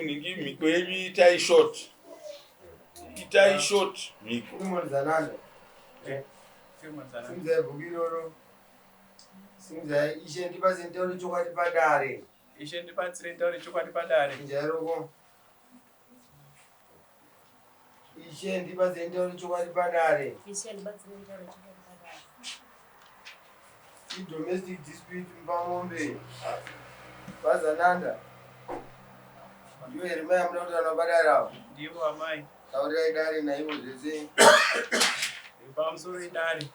Nhingi mhiko yenyu itai short. Itai short mhiko. Simudzai bhuku iroro. Simudzai ishe ndibatsire nditaure chokwadi padare. Ishe ndibatsire nditaure chokwadi padare. Chinjai roko. Ishe ndibatsire nditaure chokwadi padare. Ishe ndibatsire nditaure chokwadi padare. Idomestic dispute mupamombe. Bazananda. Ndivo here mai amuda kutaura padare avo? Ndivo amai. Taurirai dare naivo zvese. Pamusoro idare.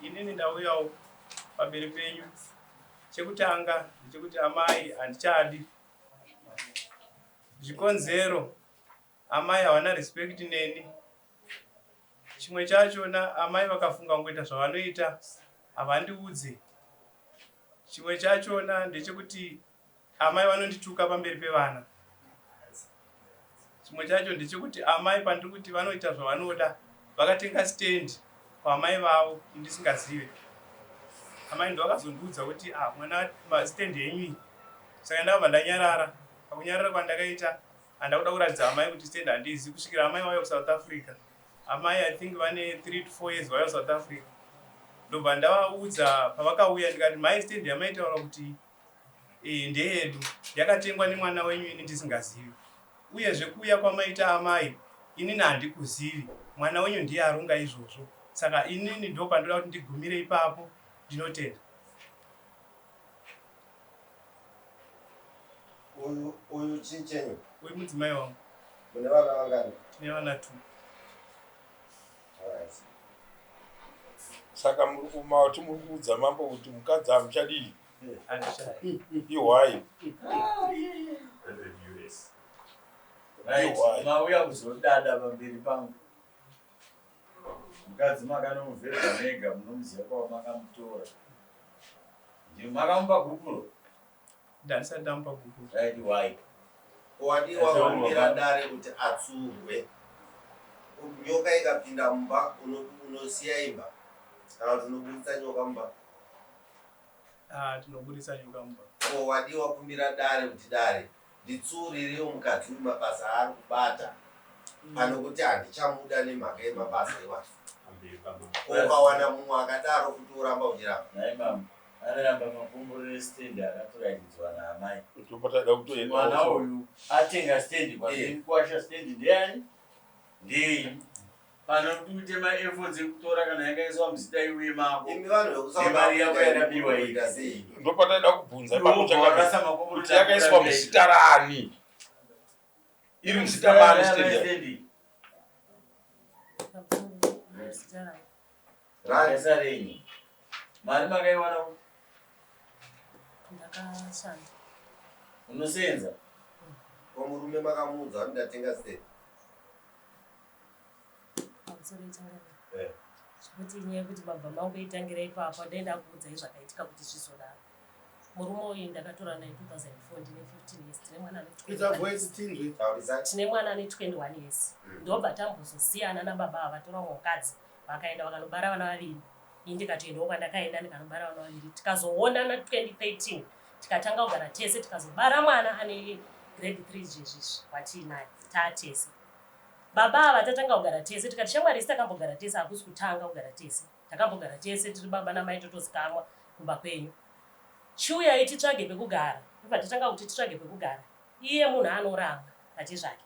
Inini ndauyawo pamberi penyu. Chekutanga ndechekuti amai handichadi. Zvikonzero amai havana respect neni. Chimwe chachona amai vakafunga kungoita zvavanoita havandiudze. Chimwe chachona ndechekuti amai vanondituka pamberi pevana. Chimwe chacho ndechekuti amai pandiri kuti vanoita zvavanoda vakatenga stand kwamai vavo indisingazive. Amai ndovakazondiudza kuti ah mwana stand yenyu iyi. Saka ndakabva ndanyarara. Pakunyarara kwandakaita handa kuda kuratidza amai kuti stand handizi kusvikira amai vauya kuSouth Africa. Amai I think vane 3 to 4 years vauya kuSouth Africa. Ndobva ndavaudza pavakauya ndikati mai stand yamaitaura kuti e, ndeyedu yakatengwa nemwana wenyu ini ndisingazivi. Uyezve kuuya kwamaita amai inini handikuzivi mwana wenyu ndiye aronga izvozvo. Saka inini ndopandoda kuti ndigumire ipapo ndinotenda. Uyu uyu chii chenyu? Uyu mudzimai wangu. Mune vana vangani? Tine vana 2. Alright. Saka muri kumati muri kuudza mambo kuti mukadzi hamuchadii? Handichadi. Ihwai. Right, Ihwai. mauya kuzodada pamberi pangu. Mukadzi makanomuvheza mega munomuziva kwamakamutora. Ndiyo makamupa gupuro. Ndandisati ndamupa gupuro. Right, why? Wadiwa kumbira dare kuti atsurwe. Nyoka ikapinda mumba unosiya imba kana kuti unoburitsa nyoka mumba. Ah, tinoburitsa nyoka mumba. Ko wadiwa kumbira dare kuti dare nditsuurirewo mukadzi uyu mabasa aari kubata pano kuti handichamuda nemhaka yemabasa iwayo. Ko ukawana mumwe akadaro kuti uramba uchiramba. Nhai mama, anoramba makomborero estand akatoratidzwa naamai. Ndopatada kutoenda. Mwana uyu atenga stand kwazvikuwasha stand ndeyani? Ndeyi. Pano kuti uite maefforts ekutora kana yakaiswa muzita iuye mako. Imi vanhu vekuSouth Nemari yako Africa yakabiwa iyi. munoita sei? Ndopatada kubvunza Iwe ipapo wobva chakadai. warasa makomborero Kuti yakaiswa muzita rani? Iri muzita mani stand yacho? stand. Pamusoro zita rangu. Rani? Basa renyu. Mari makaiwana kupi? Ndakashanda. Unosenza? Ko murume makamuudza kuti ndatenga stand? Pamusoro ichangamire. Eh. Zvekuti inyaya yekuti mabva mangoitangira ipapo dai ndakuudzai zvakaitika kuti zvizodaro. Murume uyu ndakatora naye 2004 ndine 15 years tine mwana ane Kuita 21 voice tinzwe. Taurisai. tine mwana ane 21 years ndobva tambozosiyana nababa ava vatora umwe mukadzi vakaenda vakanobara vana vaviri ini ndikatoendawo kwandakaenda ndikanobara vana vaviri tikazoonana 2013 tikatanga kugara tese tikazobara mwana ane grade 3 zvezvizvi watiinaye taatese baba ava tatanga kugara tese tikati shamwari isi takambogara tese hakusi kutanga kugara tese takambogara tese tiri baba namai totozikanwa kumba kwenyu chiuyai titsvage pekugara ndobva tatanga kuti titsvage pekugara iye munhu anoramba pachezvake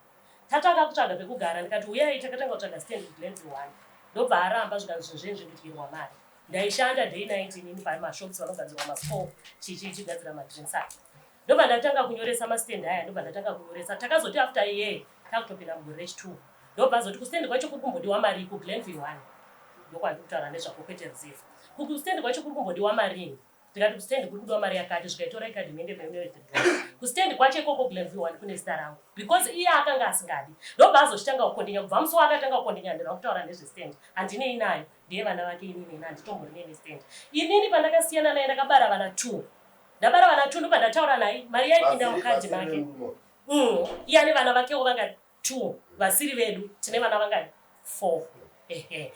tatanga kutsvaga pekugara ndikati uyai takatanga kutsvaga stand kuGlenview 1 ndobva aramba zvikanzi zvinhu zvenyu zvekudyirwa mari ndaishanda day night inini pamashops vanogadzirwa maspo chichi ichigadzira madrinks aya ndobva ndatanga kunyoresa mastand aya ndobva ndatanga kunyoresa takazoti after year takutopinda mugore rechi2 ndobva azoti kustand kwacho kuri kumbodiwa mari kuGlenview 1 ndokwandiri kutaura nezvako kwete reserve kustand kwacho kuri kumbodiwa marini ndikati kustand kuri kudiwa mari yakati zvikaitora ikadi mende kustand kwacho ikoko Glenview 1 kune zita rangu because iye akanga asingadi ndobva azochitanga kukondinya kubva musi waakatanga kukondinya handina kutaura nezvestand handinei nayo ndiye vana vake inini ina handitomborinei nestand inini pandakasiyana naye ndakabara vana 2 ndabara vana 2 ndobva ndataura naye mari yaipinda mukadhi make iye ane vana vakewo vanga 2 vasiri vedu tine vana vangani 4 ehe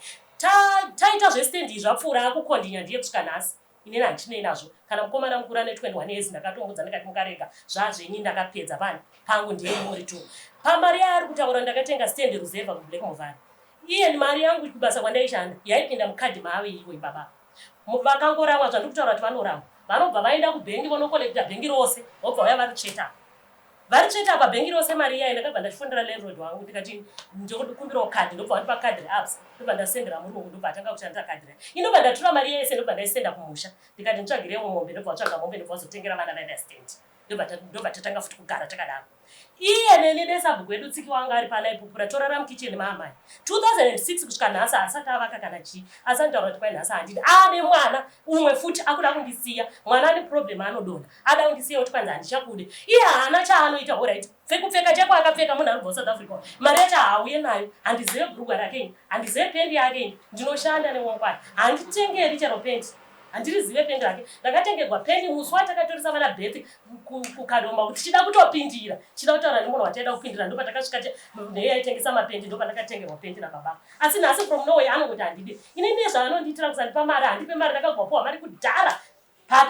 taita zvestand izvi apfuura akukondinya ndiye kusvika nhasi. Inini handichinei nazvo. Kana mukomana mukuru ane 21 years ndakatomudza ndikati mukarega zvazvenyu ndakapedza pani pangu ndiye muri two. Pamari yaari kutaura ndakatenga stand ruzevha kuBlack Movani. Iye mari yangu kubasa kwandaishanda yaipinda mukadhi maave iwe baba. Vakangoramwa zvandiri kutaura kuti vanoramwa. Vanobva vaenda kubhengi vonokolekta bhengi rose vobva vauya varitsveta. Varitsveta apa bhengi rose mari iyayi ndakabva ndachifonera landlord wangu ndikati ndokumbirawo kadhi ndobva vandipa kadhi reabsa ndobva ndasendera murungu ndobva atanga kushandisa kadhi riya. Inobva ndatora mari yese ndobva ndaisenda kumusha ndikati nditsvagirewo mombe ndobva vatsvaga mombe ndobva vazotengera vana vaiva stand. Ndobva tatanga futi kugara takadaro. Iye neni nesabhuku wedu Tsiki wanga ari pano aipupura torara mukitchen maamai. 2006 kusvika nhasi haasati avaka kana chii. Asi anotaura kuti kwai nhasi handidi. Ane mwana umwe futi akuda kundisiya. Mwana ane problem anodonha. Ada kundisiya kuti kwanzi handichakude. Iye haana chaanoita horait. Kupfeka chako akapfeka munhu anobva South Africa. Mari yacho haauye nayo. Handizive bhurugwa rake ini. Handizive pendi yake ini. Ndinoshanda nemangwana. Handitengeri chero pendi. Handirizive pendi rake. Ndakatengegwa pendi musi watakatoresa vana Beth kuKadoma kuti tichida kutopindira. Tichida kutaura nemunhu wataida kupindira ndopatakasvika nheyo yaitengesa mapendi ndopandakatengerwa pendi nababa. Asi nhasi from nowhere anongoti handidi. Ini nezvaanondiitira kusandipa mari handipe mari ndakagwapuwa mari kudhara.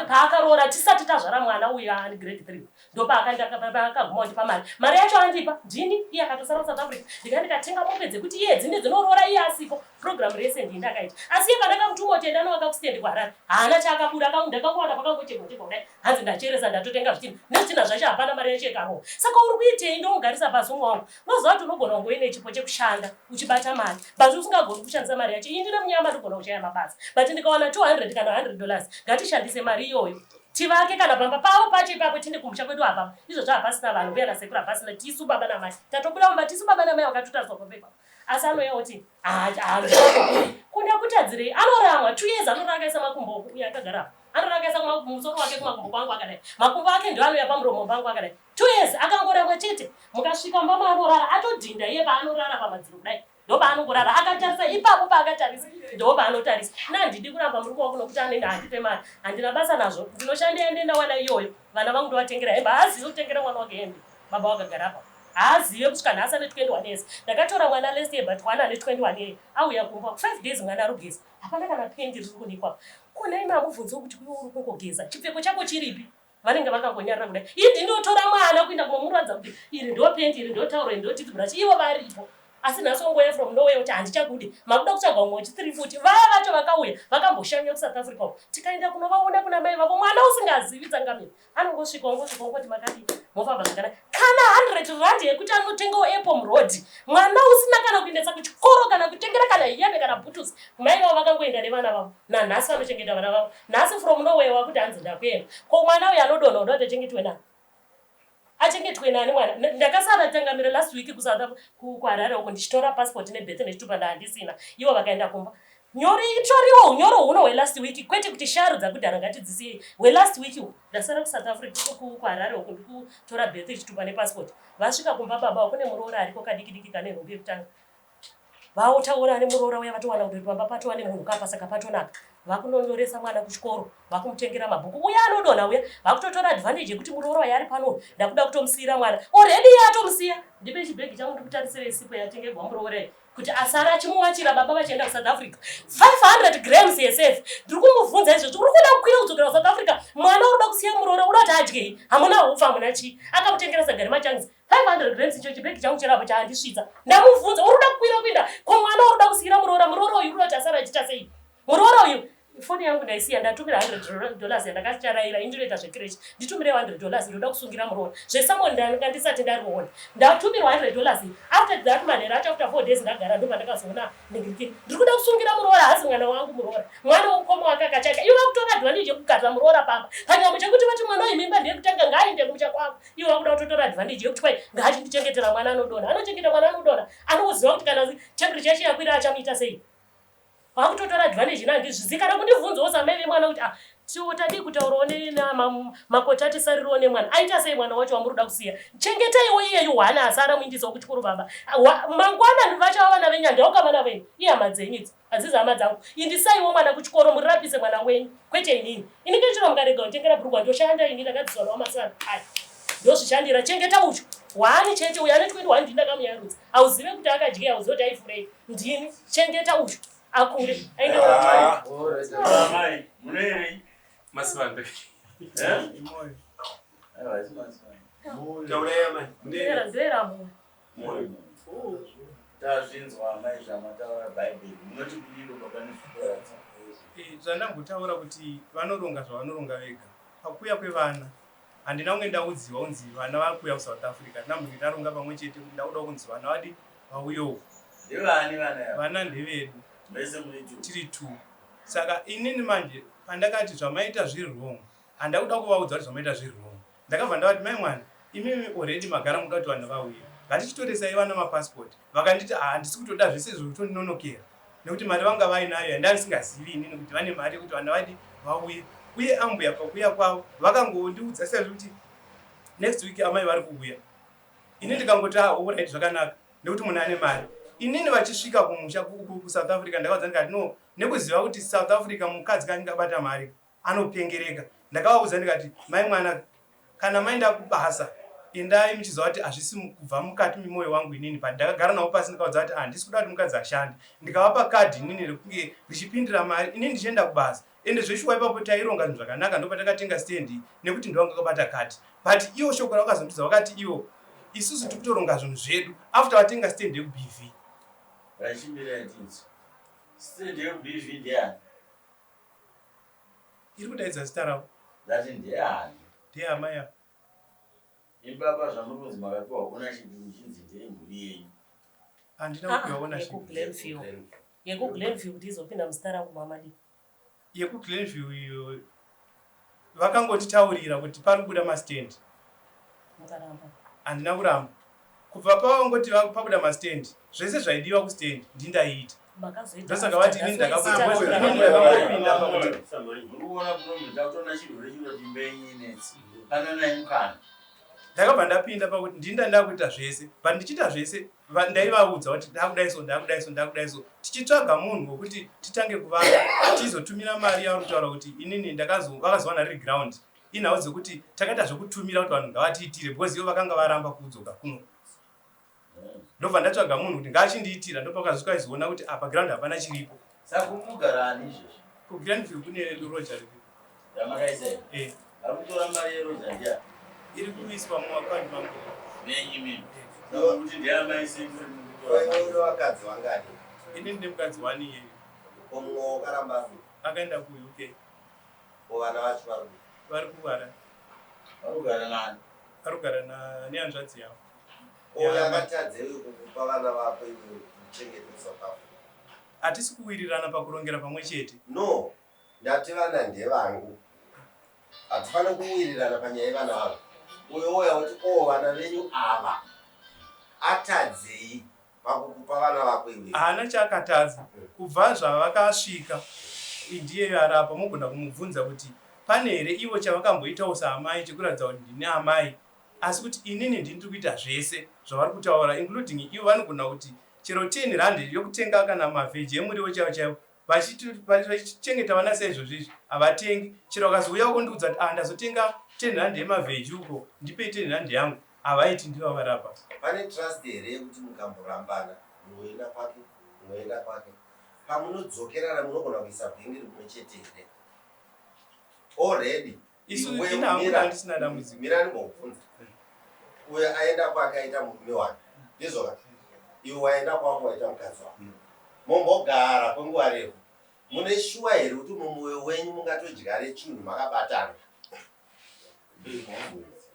Paakaroora tisati tazvara mwana uyu ani grade 3 ndopaakaguma kundipa mari. Mari yacho andipa ndini iye akatosara kuSouth Africa. Ndikanga ndikatenga mombe dzekuti iye dzine dzinoroora iye asipo. Program rese ndini ndakaita. Asi iye pandakamutuma kuti enda anovaka kustand kuHarare haana chaakabuda ndakangowana pakangochekwa chekwa kudai hanzi ndacheresa ndatotenga zvitinha nezvitinha zvacho hapana mari yacho ikarohwa. Saka uri kuitei ndomugarisa pasi umwe wangu. Unoziva kuti unogona kunge uine chipo chekushanda uchibata mari but usingagoni kushandisa mari yacho. Ini ndine munyama ndogona kushaya mabasa but ndikawana 200 kana 100 dollars ngatishandise mari iyoyo tivake kana pamba pavo pacho ipapo tinde kumusha kwedu apa izvozvo hapasina vanhu mbuya nasekuru hapasina tisu baba namai tatobuda mumba tisu baba namai vakatotariswa pamba ipapo asi anouya oti kunda kutadzirei anoramwa 2 years anorara akaisa makumbo uye akagara apa anorara akaisa musoro wake kumakumbo kwangu akadai makumbo ake ndio anouya pamuromo pangu akadai 2 years akangoramwa chete mukasvika mumba maanorara atodhinda iye paanorara pamadziro kudai ndopaanongorara akatarisa ipapo paakatarisa ndopaanotarisa ina handidi kuramba murume wangu nokuti anenge handipe mari handina basa nazvo ndinoshanda yande ndawana iyoyo vana vangu ndovatengera hembe haazivi kutengera mwana wake hembe baba wakagara apa haazive kusvika nhasi ane 21 years ndakatora mwana last year but one ane 21 year auya kumba 5 days mwana arugeza hapana kana pendi riri kunikwa kona imi amubvunziwo kuti iwe uri kungogeza chipfeko chako chiripi vanenge vakangonyarara kudai ii ndinotora mwana kuenda kunomuratidza kuti iri ndo pendi iri ndo tauro iri ndo teeth brush ivo varipo asi nhasi wongoya from nowhere kuti handichakudi makuda kutsvaga umwe wechithree futi vaya vacho vakauya vakamboshanya kusouth africa uko tikaenda kunovaona kuna mai vavo mwana usingazivi tsangamira anongosvika ongosvika ongoti makadii mofamba zvakanaka kana 100 rand yekuti anotengawo apple muroad mwana usina kana kuendesa kuchikoro kana kutengera kana hembe kana bhutusi mai vavo vakangoenda nevana vavo nanhasi vanochengeta vana vavo nhasi from nowhere wakuti hanzi ndakuenda ko mwana uyu anodonha unoda kuti achengetwe nani achengetwe nani mwana ndakasara tangamira last week kusouth kuharare uko ndichitora passport nebirth nechitupa ndahandisina ivo vakaenda kumba nyore itoriwo unyoro huno hwelast week kwete kuti sharu dzakudhara ngatidzisiyei hwelast week uhu ndasara kusouth africa kuharare uko ndikutora birth chitupa nepassport vasvika kumba baba kune muroora ariko kadiki diki kane nhumbi yekutanga vaotaura nemuroora uya vatowana kuti pamba patova nemunhu kapa saka patonaka vakunonyoresa mwana kuchikoro vakumutengera mabhuku uya anodonha uya vakutotora advantage yekuti muroora uya ari pano ndakuda kutomusiyira mwana already iye atomusiya ndipe chibhegi changu ndikutarisire sipo yatengerwa muroora iyi kuti asara achimuwachira baba vachienda kusouth africa 500 grams yesafe ndiri kumubvunza izvozvo uri kuda kukwira kudzokera kusouth africa mwana uri kuda kusiya muroora uda kuti adyei hamuna hupfu hamuna chii akamutengera saga remachangs 500 grams icho chibhegi changu chirapo chaandisvitsa ndamubvunza uri kuda kukwira kuenda ko mwana uri kuda kusiyira muroora muroora uyu uri kuda kuti asara achiita sei muroora uyu foni yangu ndaisiya ndatumira 100 dollars yandakacharayira indinoita zvecreche nditumire 100 dollars ndoda kusungira muroora zvesamon ndanga ndisati ndariona ndatumirwa 100 dollars after that manhero acho after 4 days ndagara ndopandakazoona ndingirikiri ndiri kuda kusungira muroora hazi mwana wangu muroora mwana womukoma wake akachaka ivo vakutora advantage yekugarira muroora pamba panyambo chekuti vati mwana uyu mimba ndeyekutanga ngaaende kumusha kwavo ivo vakuda kutotora advantage yekuti kwai ngaachindichengetera mwana anodonha anochengeta mwana anodonha anoziva kuti kana temperature yacho yakwira achamuita sei vakutotora advantage ina handizvizi kana kundibvunzawo samai vemwana kuti ah tiwo tadii kutaurawo makoti atisaririwo nemwana aita sei mwana wacho wamuri kuda kusiya chengetaiwo iyeyu hwana asara muindisawo kuchikoro baba mangwana vachava vana venyu handauka vana venyu ihama dzenyu idzi hadzizi hama dzangu indisaiwo mwana kuchikoro murirapise mwana wenyu kwete inini ini ndechiro mukarega kunditengera bhurugwa ndoshanda ini ndakadzidzwa nawo masana aya ndozvishandira chengeta ucho hwani chete uyo ane 21 ndini ndakamuyarutsa hauzive kuti akadyei hauzive kuti aifurei ndini chengeta ucho akure aende Amai, munoerei? Masivande. Eh? Imoyo. Aiwa, haisi Masivande. Taurai amai. Ndoera ndoera moyo. Moyo. Tazvinzwa amai zvamataura Bhaibheri. Munoti kudii baba nezvikuratsa? Eh, zvandambotaura kuti vanoronga zvavanoronga vega. Pakuuya kwevana handina kunge ndaudziwa kunzi vana vakuuya kuSouth Africa. Ndinambonge taronga pamwe chete kuti ndakuda kunzi vana vadi vauyewo. Ndevani vana ava? Vana ndevedu. Mese muri two. Tiri two. Saka inini manje pandakati zvamaita zviri wrong handakuda kuvaudza kuti zvamaita zviri wrong. Ndakabva ndavati mai mwana imimi already magara muda kuti vanhu vauye ngatichitoresai vana mapassport. Vakanditi ah handisi kutoda zvese izvo kutondinonokera nekuti mari vanga vainayo yandanga ndisingazivi inini kuti vane mari yekuti vana vadi vauye. Uye ambuya pakuuya kwavo vakangondiudza sezvo kuti next week amai vari kuuya. Ini ndikangoti ah alright zvakanaka nekuti munhu ane mari. Inini vachisvika kumusha kuSouth Africa ndakavaudza ndikati no nekuziva kuti South Africa mukadzi kanenge abata mari anopengereka. Ndakavaudza ndikati mai mwana kana maenda kubasa endai muchiziva kuti hazvisi kubva mukati memoyo wangu inini but ndakagara navo pasi ndikavaudza kuti handisi kuda kuti mukadzi ashande. Ndikavapa kadhi inini rekunge richipindira mari inini ndichienda kubasa. Ende zveshuwa ipapo taironga zvinhu zvakanaka ndopatakatenga stand iyi nekuti ndovanga vakabata kadhi. But iwo shoko ravakazondiudza vakati iwo isusu tiri kutoronga zvinhu zvedu after vatenga stand yekuBV. Vachimirai tinzwe. Stand yekuBV ndeyani? Iri kudaidza zita ravo. Ndati ndeyani? Ndeyamai ava. Imi baba zvamuri kunzi makapiwa ownership muchinzi ndeyemhuri yenyu. Handina kupiwa ownership. YekuGlenview. YekuGlenview kuti izopinda muzita rangu mamadii. YekuGlenview iyo vakangotitaurira kuti pari kubuda mastand. Mukaramba. Handina kuramba. Kubva pavangoti pabuda mastand zvese zvaidiwa kustand ndindaiita. Makazoita Ndosaka vati inini ndakapinda pakuti Muri kuona problem takutoona chirwere chinoti mbenyi inetsi. Pananai mukana. Ndakabva ndapinda pakuti ndini ndakuita zvese but ndichiita zvese ndaivaudza kuti ndakudai so ndakudai so ndakudai so tichitsvaga munhu wekuti titange kuvaka tizotumira mari yavari kutaura kuti inini vakazowana riri ground inhau dzekuti takaita zvekutumira kuti vanhu ngavatiitire because ivo vakanga varamba kudzoka kuno. Ndobva ndatsvaga munhu kuti ngaachindiitira ndopakazosvika izoona kuti apa ground hapana chiripo. Saka kugara ani izvezvi? KuGrandview kune roja riripo. Ramakaisa here? Eh. Vari kutora mari yeroja ndiani? Iri kuiswa muaccount mangu. Nenyu mimi. Saka kuti ndeyamai sei muri mukutora mari? Iwe une vakadzi vangani? Ini ndine mukadzi one iyeyu. Ko mumwe wakaramba ari kupi? Akaenda kuUK. Ko vana vacho vari kupi? Vari kugara. Vari kugara nani? Vari kugara nehanzvadzi yavo. Uyo akatadzei kukupa vana vako iwe uchengete kuSouth Africa? Hatisi kuwirirana pakurongera pamwe chete. No, ndati vana ndevangu. Hatifaniri kuwirirana panyaya yevana vangu. Uyo ouya oti oh vana venyu ava atadzei pakukupa vana vako iwe? Haana chaakatadza. Kubva zvavakasvika ndiyeyo ari apa mogona kumubvunza kuti pane here ivo chavakamboitawo saamai chekuratidza kuti ndini amai asi kuti inini ndini ndiri kuita zvese zvavari kutaura including ivo vanogona kuti chero 10 rand yokutenga kana mavheji emuriwo chaiwo chaiwo vachichengeta vana saizvozvo izvi havatengi chero vakazouya kondiudza kuti ah ndazotenga 10 rand yemavheji uko ndipei 10 rand yangu havaiti ndivo varapa. Pane trust here yekuti mukamborambana munoenda kwake munoenda kwake pamunodzokerana munogona kuisa bhengeri rimwe chete here already Isu Iwe ini hangu mira. handisina dambudziko. Mira ndimbokubvunza. Uyo aenda kwake aita murume wake. Ndizvo ka? Iwe waenda kwako waita mukadzi wako. Mombogara kwenguva refu. Mune shuwa here kuti mumwoyo wenyu mungatodyare chinhu makabatana?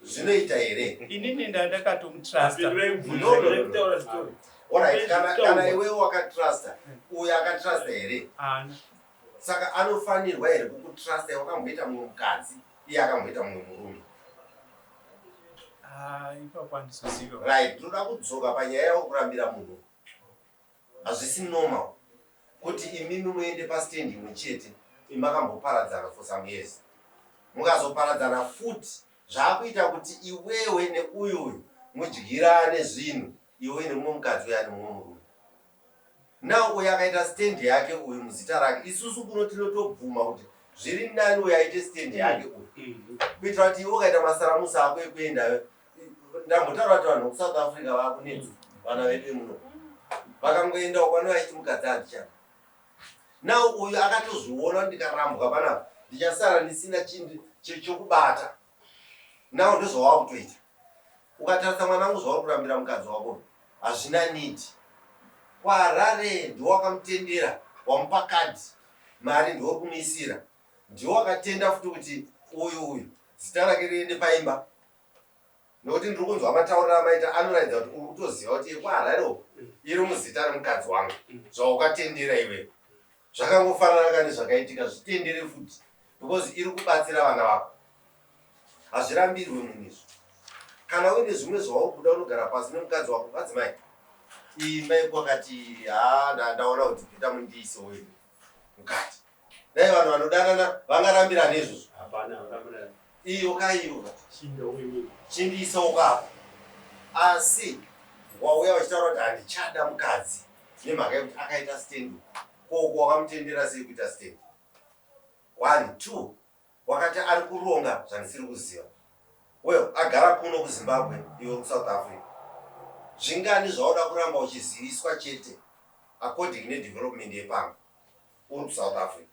Zvinoita here? Inini ndandakatomutrasta. No, no, no, no. Alright, kana iwewe wakatrusta, uyo akatrusta here? Haana. Saka anofanirwa here kukutrusta iwe wakamboita mumwe mukadzi iye akamboita mumwe murume? Ah, ipapo handizoziva. Right, tinoda kudzoka panyaya yekurambira munhu. Hazvisi normal kuti imimi muende pastand imwe chete imi makamboparadzana for some years. Mukazoparadzana futi zvakuita kuti iwewe neuyu uyu mudyirane zvinhu iwe nemumwe mukadzi uya nemumwe murume. Now uyu akaita stand yake uyu muzita rake isusu kuno tinotobvuma kuti zviri nani uyu aite stand yake uyu kuitira kuti iwe ukaita masaramusi ako ekuenda. Ndambotaura kuti vanhu vekuSouth Africa vakunetsa vana vedu vemuno vakangoendawo kwano vachiti mukadzi handichada. Now uyu akatozviona ndikarambwa panapa Ndichasara ndisina chindu chekubata. Now ndozvawakutoita. Ukatarisa mwanangu zvauri kurambira mukadzi wako hazvina need. KwaHarare ndiwe wakamutendera wamupa card mari ndiwe uri kumuisira. Ndiwe wakatenda futi kuti uyu uyu zita rake riende paimba. Nokuti ndiri kunzwa matauriro amaita anoratidza kuti uri kutoziva kuti yekuHarare uku iri muzita remukadzi wangu zvaukatendera iwewe. Zvakangofanana ka nezvakaitika zvitendere futi because iri kubatsira vana vako. Hazvirambirwe munhu izvo. Kana uine zvimwe zvauri kuda unogara pasi nemukadzi wako madzimai. Imba yekwakati haa ndaona kuti Peter mundiisewo ini mukati. Dai vanhu vanodanana vangarambirana izvozvo. Hapana vangarambirana. Iyo ka iyo ka. Chindiisawo ka apa. Asi wauya uchitaura kuti handichada mukadzi nemhaka yekuti akaita stand uku. Ko uko wakamutendera sei kuita stand? One, two, wakati ari kuronga zvandisiri kuziva. Well, agara kuno kuZimbabwe iwe uri kuSouth Africa. Zvingani zvauda kuramba uchiziviswa chete according nedevelopment yepano uri kuSouth Africa.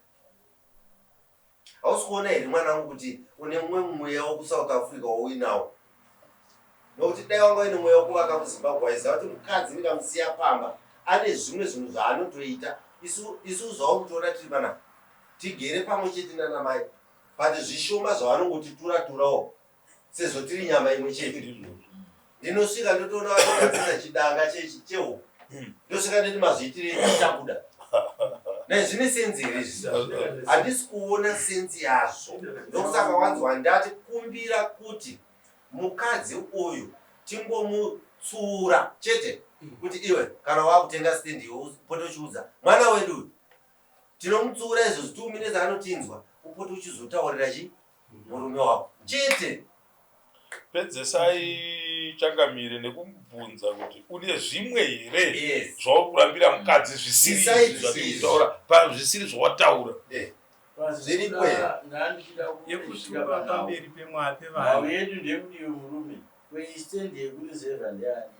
Hausi kuona here mwanangu kuti une mumwe mweya wekuSouth Africa wauinawo? Nokuti dai wanga uine mweya wekuvaka kuZimbabwe waiziva kuti mukadzi ndikamusiya pamba ane zvimwe zvinhu zvaanotoita. Isu isu zvauri kutoona tiri panapa tigere pamwe chete nana mai but zvishoma zvavanongotitura turawo sezvo tiri nyama imwe chete. Ndinosvika ndotoona vatogadzirisa chidanga chehuku ndosvika ndoti mazviitirei chabuda Nei zvine senzi here izvi? Handisi kuona senzi yazvo. Ndokusaka wanzwa ndati kumbira kuti mukadzi uyu tingomutsuura chete kuti iwe kana wakutenga stand iwe upote uchiudza mwana wedu uyu tinomutsuura izvozvi two minutes anotinzwa upote uchizotaurira chi murume wako chete. Pedzesai changamire nekumubvunza kuti une zvimwe here yes. zvauri kurambira mukadzi zvisiri zvatiri kutaura zvisiri zvawataura eh. Zviripo here yekutuka pamberi pevana yedu ndeyekuti iwe murume kwestand yekureserva ndeyani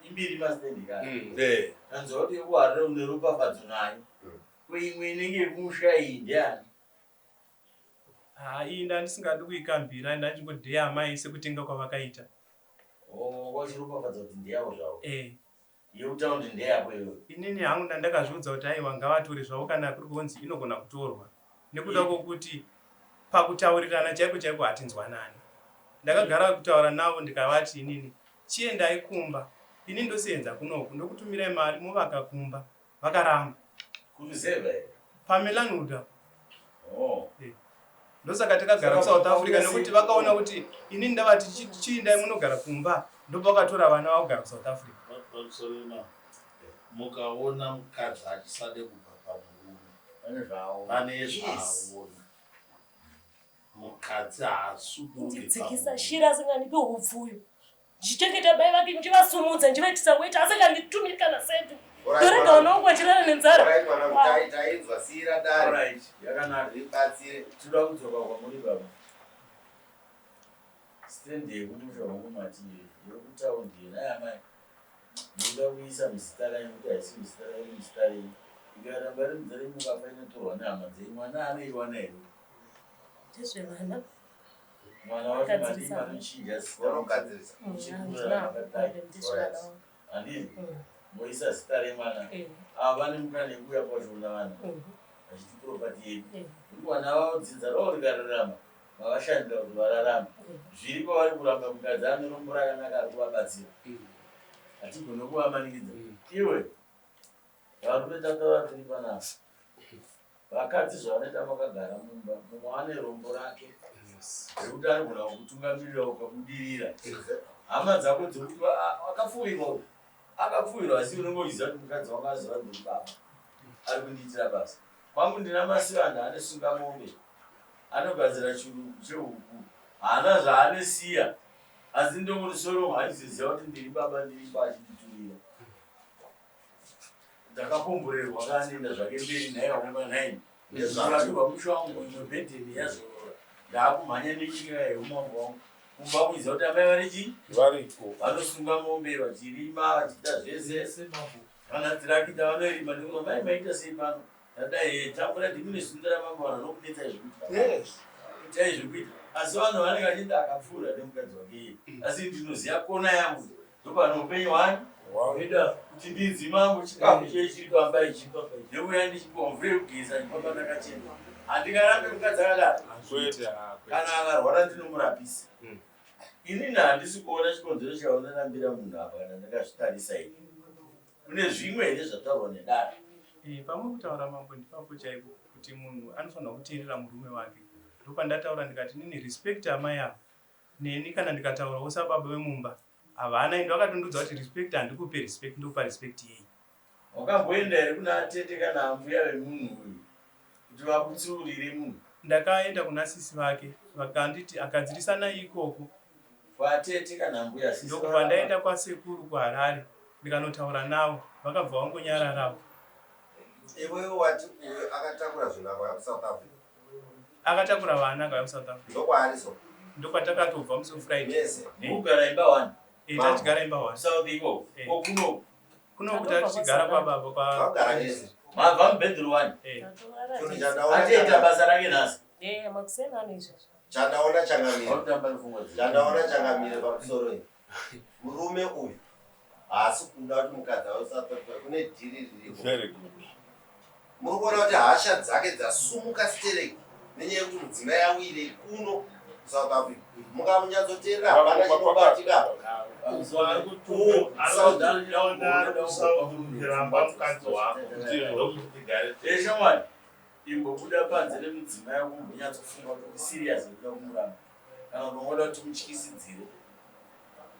imbiri mastand ka mm. eh. tanzwa kuti yekuharare une ropafadzo nayo mm. kweimwe inenge yekumusha iyi ndeyani Haa iyi ndandisingadi kuikambira ndandichingodheya amai sekutenga kwavakaita. Oh, wachiropafadza kuti ndeyavo zvavo. Eh. Yekutaundi ndeyako iyoyo. Inini hangu ndandakazviudza kuti aiwa ngavatore zvavo kana kuri kunzi inogona kutorwa. Nekuda kwokuti pakutaurirana chaiko chaiko hatinzwanani. Ndakagara kutaura navo ndikavati inini chiendai kumba ini ndosenza kunoku ndokutumirai mari movaka kumba. Vakaramba. Kuruzevha here? PaMelanwood apo. Oh. Eh. Ndosaka takagara kuSouth Africa nekuti vakaona kuti inini ndavati chiindai munogara kumba ndopavakatora vana vakugara kuSouth Africa. Pamusorena mukaona mukadzi achisade kubva pamurume Pane zvaaona. pane zvaaona. Mukadzi haasuduruke Ndidzikisa pamurume. shiri asingandipi hupfu uyu. Ndichichengeta mai vake ndichivasumudza ndichivaitisa weti asinganditumiri kana sendi. Ndorega vana vangu vachirara nenzara. Alright mwanangu, tainzwa siira dare. Alright, yakanaka. Ribatsire. Tinoda kudzoka kwamuri baba. Stand yekumusha wangu mati yekutaundi nhai amai. Munoda kuisa muzita renyu kuti haisi muzita renyu muzita renyu. Ikaramba iri muzita renyu mukafa inotorwa nehama dzenyu. Mwana anoiwana here? Ndezvevana. Mwana wacho madii manochinja zita. Vanogadzirisa. Handiti? Moisa zita remwana. Ava vane mukana yekuuya pachiona vana. Vachiti property yedu. Nekuti vana vavo dzinza ravo rikararama mavashandira kuti vararame. Zviri pavari kuramba mukadzi ane rombo rakanaka ari kuvabatsira. Hatigone kuvamanikidza. Iwe Varume tataura tiri panapa. Vakadzi zvavanoita makagara mumba, mumwe ane rombo rake rekuti anogona kukutungamirira ukabudirira. Hama dzako dzekuti akapfuwirwa uyu, akapfuwirwa asi unenge uchiziva kuti mukadzi wangu aziva ndiri baba ari kundiitira basa. Kwangu ndina Masivanda anesunga mombe, anogadzira chirugu chehuku, haana zvaanesiya asi ndongoti soro haizoziva kuti ndiri baba ndiripo achinditurira. Ndakakomborerwa kaanoenda zvake mberi nhai vakomana nhai. Ndezvakatobva musha wangu imwe bhedheni yazorora. Ndaakumhanya nenyika yeumambo wangu. Kumba kuiziva kuti amai vari chii? Variko. Vanosunga mombe vachirima vachiita zvese. Kana tirakita vanoirima nekuti amai maita sei pano? Tadai tambura ndimi nesunda ramambo vanhu vanokunetsai zvekuita. Yes. Itai zvekuita. Asi vanhu vanenge vachiti akapfuura nemukadzi wake iye. Asi ndinoziva kona yangu ndopane upenyu hwani Wangu. kuti ndinzi mambo chikafu chei chiri pamba ichi nekuya ndichipiwa mvura yekugeza ndipamba ndakachena. Handingarambe mukadzi akadaro. Kwete. Kana akarwara ndinomurapisa. Inini handisi kuona chikonzero chaunorambira munhu apa kana ndakazvitarisa ini. Kune zvimwe here zvataurwa nedare? Eh, pamuri kutaura mambo ndipapo chaipo kuti munhu anofanirwa kuteerera murume wake. Ndopandataura ndikati nini respect amai ava neni kana ndikataurawo sababa vemumba havana ende vakatondiudza kuti respect handikupe respect ndokupa respect yei. Wakamboenda here kuna tete kana ambuya vemunhu uyu kuti vakutsiurire munhu? Ndakaenda kuna sisi vake vakanditi agadzirisanai ikoko. Kwatete kana ambuya sisi Ndokubva varamba. ndaenda kwasekuru kuHarare ndikanotaura navo vakabva vangonyararawo. Iwewe wati uyu akatakura zvinhu akauya kuSouth Africa. Akatakura vana akauya kuSouth Africa. Ndokwaari so. Ndokwatakatobva musi weFriday. Mese. Mukugara imba one. Eh, tachigara imba one. South ikoko. Eh. Ko kuno Kuno kuti tichigara kwababa kwa Vakugara nese. mabva mubedroom one. Eh. Chinhu chandaona Atoita changa- basa rake nhasi. Eh, makuseni ano izvozvo. chandaona changamire. Vanotamba nepfungwa dzenyu. Chandaona changamire pamusoro iyi. Murume uyu haasi kuda kuti mukadzi auye South Africa kune dhiri ririko. Very good. Muri kuona kuti hasha dzake dzasumuka stereki nenyaya yekuti mudzimai awire kuno kuSouth Africa. Mukamunyatsoteerera hapana chinobatika. Ramba mukadzi wako. Eh, shamwari, imbobuda panze nemudzimai wako umbonyatsofunga kuti uri serious yekuda kumuramba kana kuti ungoda kuti umutyisidzire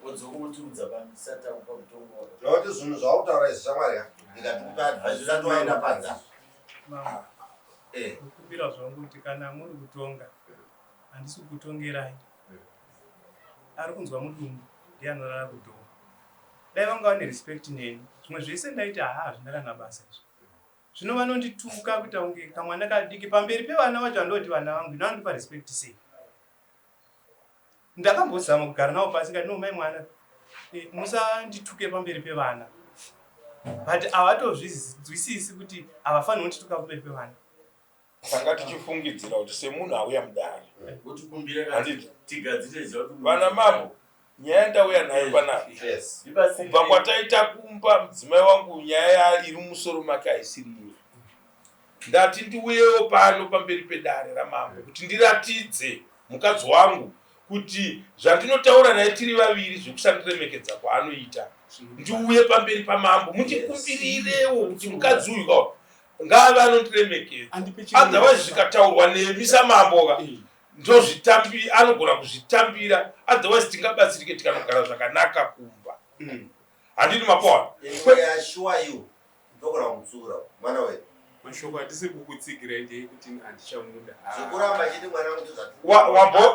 wodzoka wotiudza pamisati takupa mutongo wako. Nokuti zvinhu zvautaura izvi shamwari ka ndikati kupe advice usati waenda panze. Mambo. Eh. Kukumbira zvangu kuti kana muri kutonga handisi kukutongerai. Ari kunzwa mudumbu ndiye anorara kudhoo. Dai vanga vane respect neni zvimwe zvese ndaiti haa hazvina kana basa izvi. Zvino vanondituka kuita kunge kamwana kadiki pamberi pevana vacho vandoti vana vangu ino anondipa respect sei. Ndakambozama kugara navo pasi ngati no mai mwana eh, musandituke pamberi pevana. But havatozvinzwisisi kuti havafaniri kundituka pamberi pevana. Tanga tichifungidzira kuti semunhu auya mudare. Wotikumbira kana Handiti. tigadzire ziva kuti Vana mambo, nyaya yandauya nayo panapa. Yes. Ndibatsire. Kubva kwataita kumba mudzimai wangu nyaya iri mumusoro make haisiri iyo. Ndati ndiuyewo pano pamberi pedare ramambo kuti ndiratidze mukadzi wangu kuti zvandinotaura naye tiri vaviri zvekusandiremekedza kwaanoita. Ndiuye pamberi pamambo mundikumbirirewo kuti mukadzi uyu ka ngaave anondiremekedza. Otherwise zvikataurwa nemi samambo ka ndozvitambi anogona kuzvitambira otherwise tingabatsirike tikanogara zvakanaka kumba. Handiti mapoa? Anyway, I assure you, ndogona kumutsiura mwana wedu. Mashoko hatisi kukutsigirai ndeyekuti handichamuda. Zvekuramba chete mwana wangu ndozvati.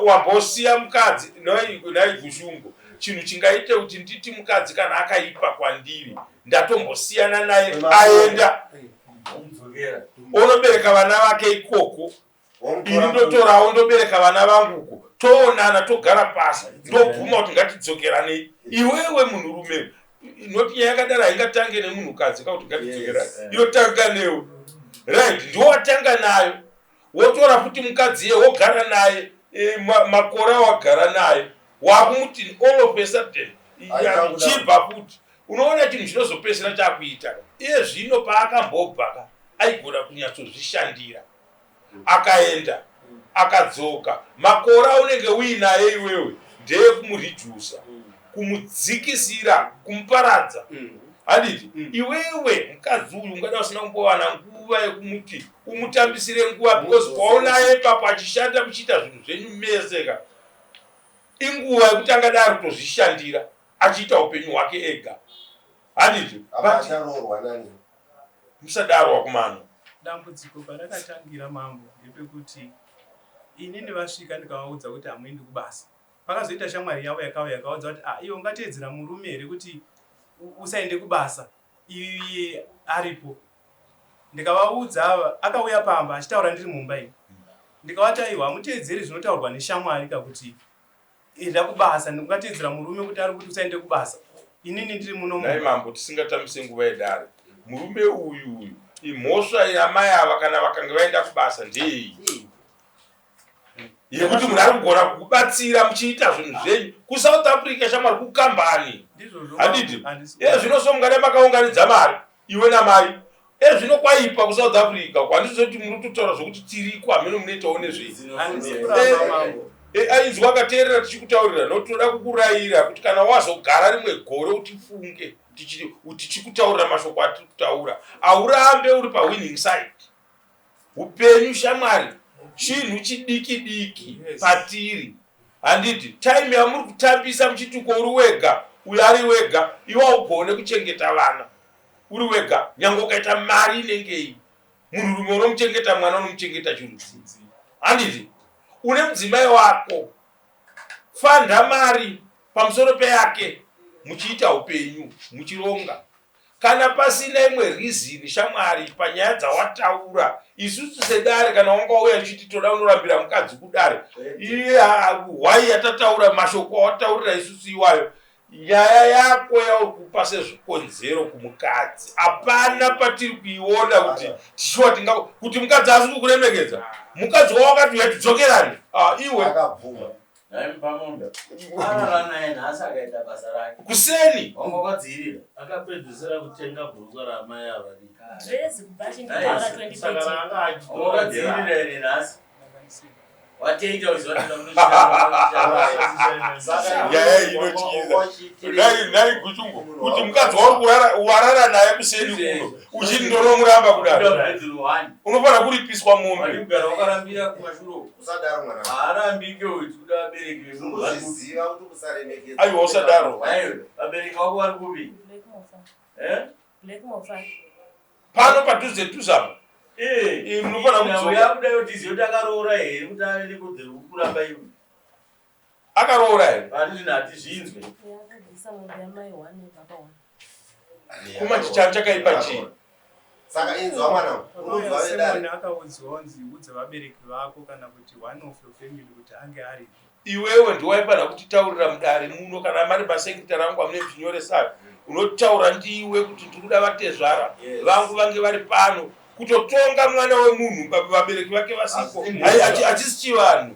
Wambosiya mukadzi nhai Gushungo. Chinhu chingaite kuti nditi mukadzi kana akaipa kwandiri ndatombosiyana naye aenda onobereka vana vake ikoko ini ndotorawo ndobereka vana vangu uko toonana togara pasi ndobvuma kuti ngatidzokeranei iwewe munhurume noti nyaya yakadaro haingatange nemunhukadzi ka kuti ngatidzokerane inotanga newe right ndiwo watanga nayo wotora futi mukadzi iye wogara naye e, makore awagara naye wakumuti all of a sudden chibva futi unoona chinhu chinozopedzisira chakuita iye zvino paakambobva ka aigona kunyatsozvishandira akaenda akadzoka makore aunenge uinaye iwewe ndeyekumuredusa kumudzikisira kumuparadza handiti iwewe mukadzi uyu ungada usina kumbowana nguva yekumuti umutambisire nguva because paunaye ipapo achishanda muchiita zvinhu zvenyu mese ka inguva yekuti angadai ari kutozvishandira achiita upenyu hwake ega handiti Apa acharoorwa nani? Musadaro wakumana. Dambudziko parakatangira mambo ndepekuti inini vasvika ndikavaudza kuti hamuendi kubasa. Pakazoita shamwari yavo yakauya yakaudza kuti ah iwe ungateedzera murume here kuti usaende kubasa iye aripo. Ndikavaudza ava akauya pamba achitaura ndiri mumba ini. Ndikavati aiwa hamuteedzeri zvinotaurwa neshamwari ka kuti enda kubasa ndingateedzera murume kuti ari kuti usaende kubasa inini ndiri muno Nhai mambo tisingatambise nguva yedare murume uyu uyu Imhosva yamai ava kana vakange vaenda kubasa ndeiyi yekuti munhu ari kugona kukubatsira muchiita zvinhu zvenyu kusouth africa shamwari kukambani handiti e zvino so mungada makaunganidza mari iwe namai e zvino kwaipa kusouth africa kwandizoti muri kutotaura zvokuti tiriko hameno munoitawo nezvei e, ainzwa akateerera tichikutaurira nokuti toda kukurayira kuti kana wazogara rimwe gore utifunge tichikutaurira mashoko atiri kutaura aurambe uri pawinning side Upenyu shamwari chinhu chidiki diki patiri handiti time yamuri kutambisa muchiti uko uri wega uyo ari wega iwe haugone kuchengeta vana uri wega nyange ukaita mari inengei munhurume unomuchengeta mwana unomuchengeta chirudzi handiti une mudzimai wako fanda mari pamusoro peyake muchiita upenyu muchironga Kana pasina imwe reason shamwari panyaya dzawataura isusu sedare kana wanga wauya uchiti toda unorambira mukadzi kudare iye hwai yatataura mashoko awataurira isusu iwayo nyaya yako yauri kupa sezvikonzero kumukadzi hapana patiri kuiona kuti tishuwa tinga kuti mukadzi asi kukuremekedza mukadzi wawakati uya tidzokerane ah, iwe akabvuma Ndaimupamunda. Arara naye nhasi akaita basa rake. Kuseni. Wanga wakadziirira. Akapedzisira kutenga bhurukwa raamai ava Dress kubva achinditaura 2013. Saka ranga Wanga wakadziirira here nhasi? Watoita uziva kuti ndakunochita. Saka Nyaya iyi inotyisa. Nhai nhai Guchungu kuti mukadzi wauri kurara warara naye kuseni kuno uchiti ndonomuramba kudaro. Unofanira kuripiswa mombe. Wari kugara wakarambira kumashure uko. Usadaro mwana. Haarambike uyu tikuda vabereki vemunhu vari kupi. Kuzviziva kuti kusaremekedza. Aiwa usadaro. Aiwa, vabereki vako vari kupi? Black Mofa. Eh? Black Mofa. Pano padhuze dhuze apa. Eh, Eh, munofanira kudzoka. Yakuda kuti tizive kuti akaroora here kuti ave nekodzero yekuramba iwe. Akaroora here? Pari zvino hatizvinzwe. Yakabvisa mombe yamai one baba one. Kuma chichana chakaipa chii? Saka inzwa mwana, unonzwa vedare. Simon akaudzwa kunzi udza vabereki vako kana kuti one of your family kuti ange aripo. Iwewe ndiwe waifanira kutitaurira mudare muno kana mari masekretary angu amune muchinyoresayo unotaura ndiwe kuti ndiri kuda vatezvara Yes. vangu vange vari pano kutotonga mwana wemunhu vabereki vake vasiko hachisi chivanhu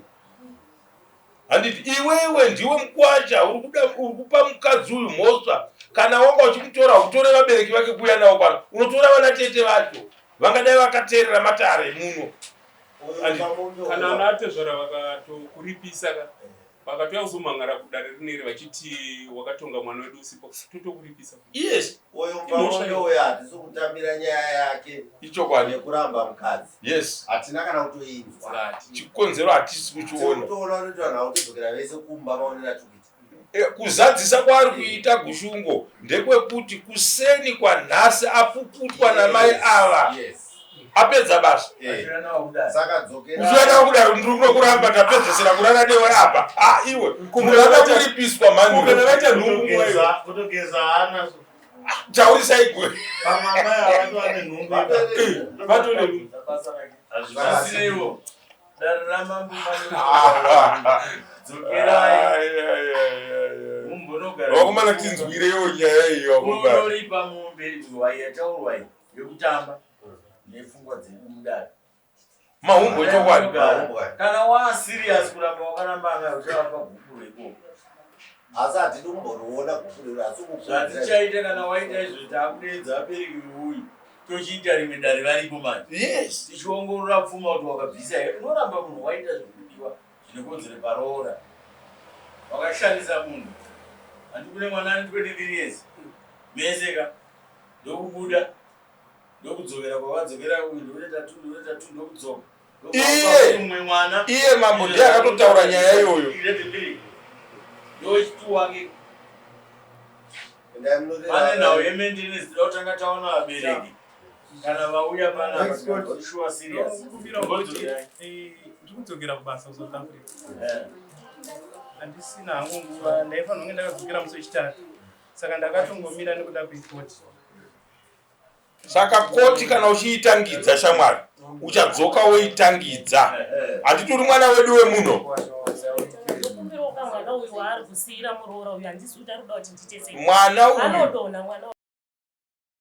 handiti iwewe ndiwe mukwasha uri kuda uri kupa mukadzi uyu mhosva kana wanga uchimutora utore vabereki vake kuuya navo pano unotora vana tete vacho vangadai vakateerera matare muno kana ana atezvara vakatokuripisa ka vakatouya kuzomhan'ara kudare rineri vachiti wakatonga mwana wedu usipo totokuripisa yes Uyo mupamombe uyo hatisi kutambira nyaya yake ichokwadi yekuramba mukadzi. Yes. Hatina kana kutoinzwa. Chikonzero hatisi kuchiona. Tikutoona kuti vanhu vakutodzokera vese kumba maonera tikuita. Eh, kuzadzisa kwaari kuita Gushungo ndekwekuti kuseni kwanhasi apuputwa namai ava. Yes. Apedza basa. Eh. Saka dzokera. Kuzoenda kudaro ndiri kuno kuramba tapedzesera kurara newe apa. Ah iwe kumuramba kuripiswa mhani. Kana vaita nhumbu Kutogeza, kutogeza hana. Taurisai gwe. Pamwe amai ava vatova nenhumbu. Vatone nhumbu. Hazvibatsireiwo. Dare ramambo dzokerai. Mumbonogara. Vakomana tinzwireiwo nyaya iyo vakomana. Unoripa mombe hwai yataurwa iyi yekutamba nepfungwa dzedu mudare. Mahumbwe chokwadi. Kana waa serious kuramba wakaramba amai uchavapa gupuro ikoko. Asi hatidi kumboriona gupuro iro asi kukurudzira. Zvatichaita kana waita izvo takudeedza vabereki veuyu tochiita rimwe dare varipo manje. Yes. Tichiongorora pfuma kuti wakabvisa here. Unoramba munhu waita zvekudiwa zvine kodzero paroora. Wakashandisa munhu. Handi kune mwana ane 23 years. Mese ka ndokubuda ndokudzokera kwavadzokera uyu ndokuita tu ndokuita tu ndokudzoka. Iye Mumwe mwana iye mambo ndiye akatotaura nyaya iyoyo. Ndochitu wake Endai munorera pane vana. nhau yemaintenance toda kutanga taona vabereki kana vauya panapa sure serious Ndinokumbira kuti eh, ndiri kudzokera kubasa kuSouth Africa. Handisina hangu nguva, ndaifanira kunge ndakadzokera musi wechitatu. Saka ndakatongomira nekuda kwekoti. Saka koti kana uchiitangidza shamwari uchadzoka woitangidza. Handiti uri mwana wedu wemuno. Ndokumbirawo ka mwana uyu waari kusiira muroora uyu handisi kuti ari kuda kuti ndiite sei. Mwana uyu Anodonha mwana uyu.